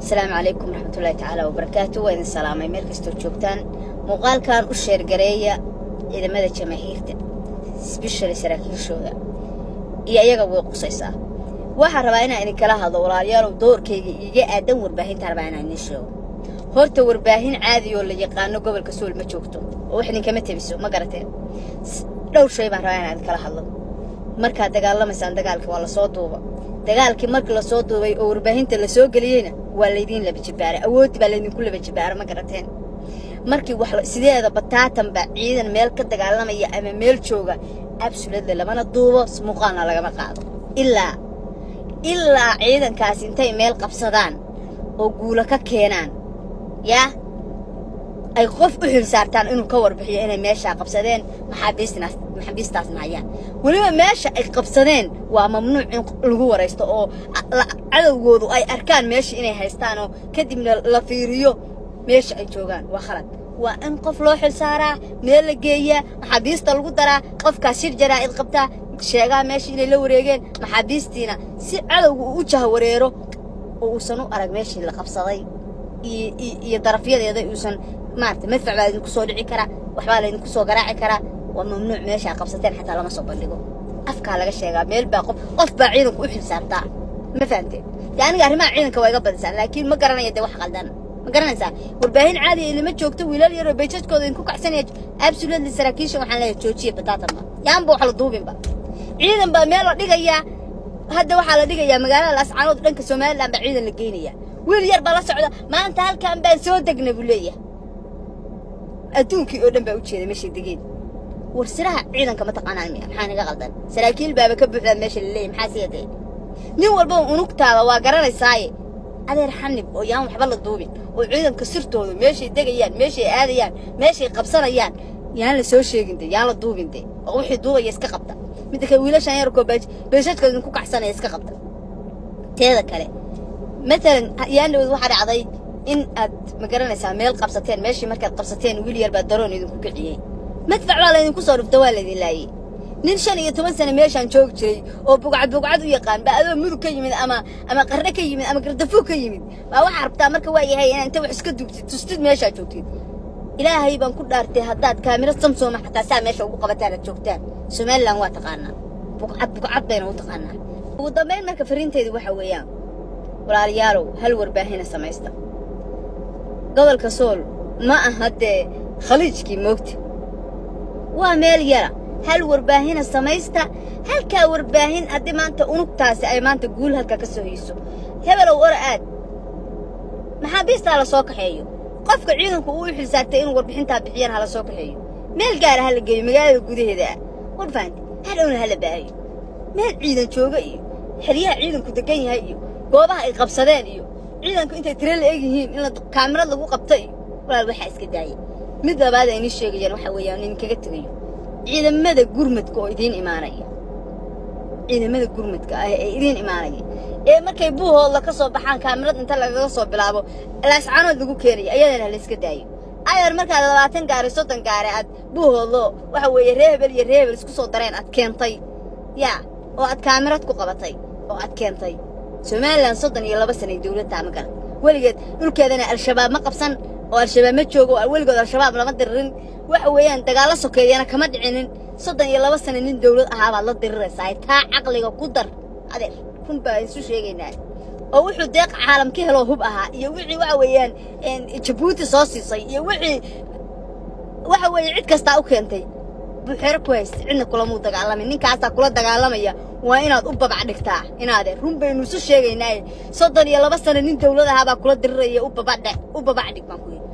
Asalaamu calaykum waraxmatullaahi tacaala wabarakaatu. Waa idin salaamay meel kastoo joogtaan. Muuqaalkan u share gareeya ciidamada jamaahiirta, especially saraakiishooda iyo iyaga way qusaysaa. Waxaan rabaa inaan idinkala hadlo, walaalayaalow, doorkayga iiga aadan warbaahinta. Rabaa inaan idiin sheego, horta warbaahin caadi oo la yaqaano gobolka Sool ma joogto oo wax idinkama tebiso, ma garateen? Dhowr shay baan rabaa inaan idinkala hadlo. Markaad dagaalamaysaan, dagaalka waa lasoo duuba. Dagaalkii markii lasoo duubay oo warbaahinta lasoo geliyeyna, waa laydiin laba jibaaray, awooddi baa laydinku laba jibaara, ma garateen? Markii wax sideeda bataatanba ciidan meel ka dagaalamaya ama meel jooga, absolutely lamana duubo, muuqaalna lagama qaado, ilaa ciidankaasi intay meel qabsadaan oo guulo ka keenaan, yaa ay qof u xil saartaan inuu ka warbixiyo inay meeshaa qabsadeen, maxaabiistinaas maxaabiistaasna hayaan. Weliba meesha ay qabsadeen waa mamnuuc in lagu waraysto oo cadowgoodu ay arkaan meesha inay haystaan oo kadibna la fiiriyo meesha ay joogaan. Waa khalad. Waa in qof loo xil saaraa, meel la geeyaa, maxaabiista lagu daraa, qofkaas shir jaraa'id qabtaa, sheegaa meesha inay la wareegeen maxaabiistiina, si cadowga uu u jahwareero oo uusan u arag meeshii la qabsaday iyo darafyadeeda. Uusan maarata madfac baa idinku soo dhici karaa, waxbaa laydinku soo garaaci karaa. Waa mamnuuc. Meeshaa qabsateen xataa lama soo bandhigo, afkaa laga sheegaa. Meel baa qof baa ciidanku u xil saartaa, ma fahamteen? Dee aniga arrimaha ciidanka waa iga badisaan, laakiin ma garanaya dee wax qaldan, ma garanaysaa? Warbaahin caadiya ilama joogto, wiilal yaroo page-ajkooda idinku kacsanaya. Absolutely, saraakiisha waxaan leeyahay, joojiya bataatanba, yaanba wax la duubinba. Ciidan baa meel la dhigayaa. Hadda waxaa la dhigayaa magaalada Laascaanood, dhanka Somaliland baa ciidan la geynaya. Wiil yar baa la socda. "Maanta halkan baan soo degna," buu leeyahay. Adduunkii oo dhan baa u jeeda meeshay degeen. War siraha ciidanka ma taqaanaan miya? Maxaa naga qaldan? Saraakiil baaba ka buuxdaa meesha la leeyahay. Maxaa siya dee? Nin walba unugtaada waa garanaysaaye, adeer, xanib oo yaan waxba la duubin oo ciidanka sirtooda, meeshay degayaan, meeshay aadayaan, meeshay qabsanayaan, yaan la soo sheegin de, yaan la duubin de, oo wixii duubaya iska qabta. Midda kale, wiilashan yarkoo page-ajka idinku kacsanaya iska qabta. Teeda kale, matalan, yaan dhawd waxaa dhacday in aad, ma garanaysaa, meel qabsateen. Meeshii markaad qabsateen, wiil yar baa daroon idinku kiciyey, madfac baa laydinku soo dhufta, waa laydin laayey. Nin 15 sano meeshaan joogi jiray oo bugcad bugcad u yaqaan baa adoo Mudug ka yimid ama Qardhe ka yimid ama Gardafuug ka yimid baa waxaa rabtaa marka waa yahay inaad inta wax iska duubtid, tustid meeshaa joogtid. Ilaahay baan ku dhaartay, haddaad kaamiro Samsung xataa saa meesha ugu qabataan aad joogtaan, Somaliland waa taqaanaa, bugcad bugcad bayna u taqaanaa. Ugu dambayn marka, fariinteydu waxa weeyaan, walaalayaalow, hal warbaahina samaysta. Gobolka Sool ma aha dee Khaliijkii moogta, waa meel yara. Hal warbaahina samaysta. Halkaa warbaahin haddii maanta unugtaasi ay maanta guul halkaa ka soo hiiso, hebelow ora aad, maxaabiistaa la soo kaxeeyo. Qofka ciidanku uu u xilsaartay inuu warbixintaa bixiyana hala soo kaxeeyo, meel gaara ha la geeyo magaalada gudaheeda ah. War fahanti? Hadhowna hala baahiyo. Meel ciidan jooga iyo xeryaha ciidanku degan yahay iyo goobaha ay qabsadeen iyo ciidanku intay tiro la eg yihiin in kaamirad lagu qabto iyo, walaal, waxaa iska daaya. Mid labaad ay inii sheegayaan waxa weeyaan, idinkaga tegayo, ciidamada gurmadka oo idiin imaanaya, ciidamada gurmadka ah ee idiin imaanaya ee markay Buuhoodla ka soo baxaan kaamirad inta lagaga soo bilaabo Laascaanood lagu keenayo, ayadana ha layska daayo. Ayar markaad 20 gaari, 30 gaari aad Buuhoodlo, waxa weeye, ree hebel iyo ree hebel isku soo dareen aad keentay, yaa oo aad kaamirad ku qabatay oo aad keentay. Somaliland 32 sanay dowladtaa, ma garan? Weligeed dhulkeedana Al-Shabaab ma qabsan oo Al-Shabaab ma joogo oo weligood Al-Shabaab lama diririn. Waxa weeyaan, dagaallo sokeeyana kama dhicinin. 32 sano nin dowlad ahaabaad la diriraysaa. Taa caqliga ku dar, adeer. Run baa isu sheegaynaa. Oo wuxuu deeq caalam ka heloo hub ahaa iyo wixii, waxa weeyaan, Jabuuti soo siisay iyo wixii, waxa weeye, cid kastaa u keentay buuxeero ku haysta, cidna kulamuu dagaalamin. Ninkaasaa kula dagaalamaya, waa inaad u babac dhigtaa inaade. Run baynu isu sheegaynaaye, 32 sano nin dowlad ahaabaa kula diriraya, u babac dhig baan ku yidhi.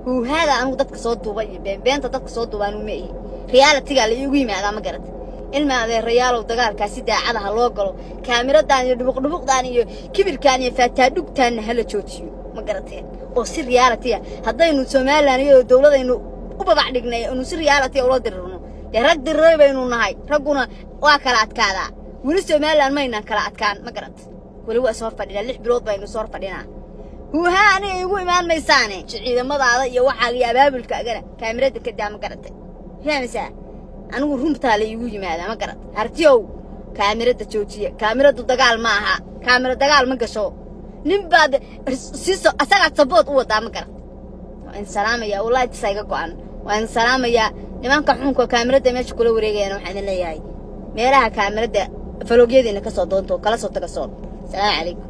Huuhaada anugu dadka soo duuba iyo beenbeenta dadka soo duuba anugu ma ihi. Reality-gaa la iigu yimaadaa, ma garata? Ilma adeerayaalow, dagaalkaa si daacada ha loo galo. Kaamiradan iyo dhubuqdhubuqdan iyo kibirkaan iyo faataadhugtaanna hala joojiyo, ma garateen? Oo si reality ah, haddaynu Somaliland iyadoo dowladaynu u babac dhignay, inu si reality ula dirirno. Dee rag diriray baynu nahay, ragguna waa kala adkaadaa. Weli Somaliland maynaan kala adkaan, ma garat? Weli waa soo fadhinaa, 6 bilood baynu soo fadhinaa. Huuhaa aniga iigu imaan maysaane. Ciidamadaada iyo waxaaga iyo abaabulkaagana kaamirada ka daa, ma garatay? Fahmaysaa? Anigu runtaa la iigu yimaadaa, ma garat? Hartiyow, kaamirada joojiya. Kaamiradu dagaal ma aha, kaamira dagaal ma gasho. Nin baad siiso, asagaad support u wadaa, ma garat? Waa in salaamaya, wallahi tisa iga go'an. Waa in salaamayaa. Nimanka xunka kaamirada meesha kula wareegayana waxaan idin leeyahay, meelaha kaamirada vlogyadiina kasoo doonto, kala soo taga sool. Salaamu calaykum.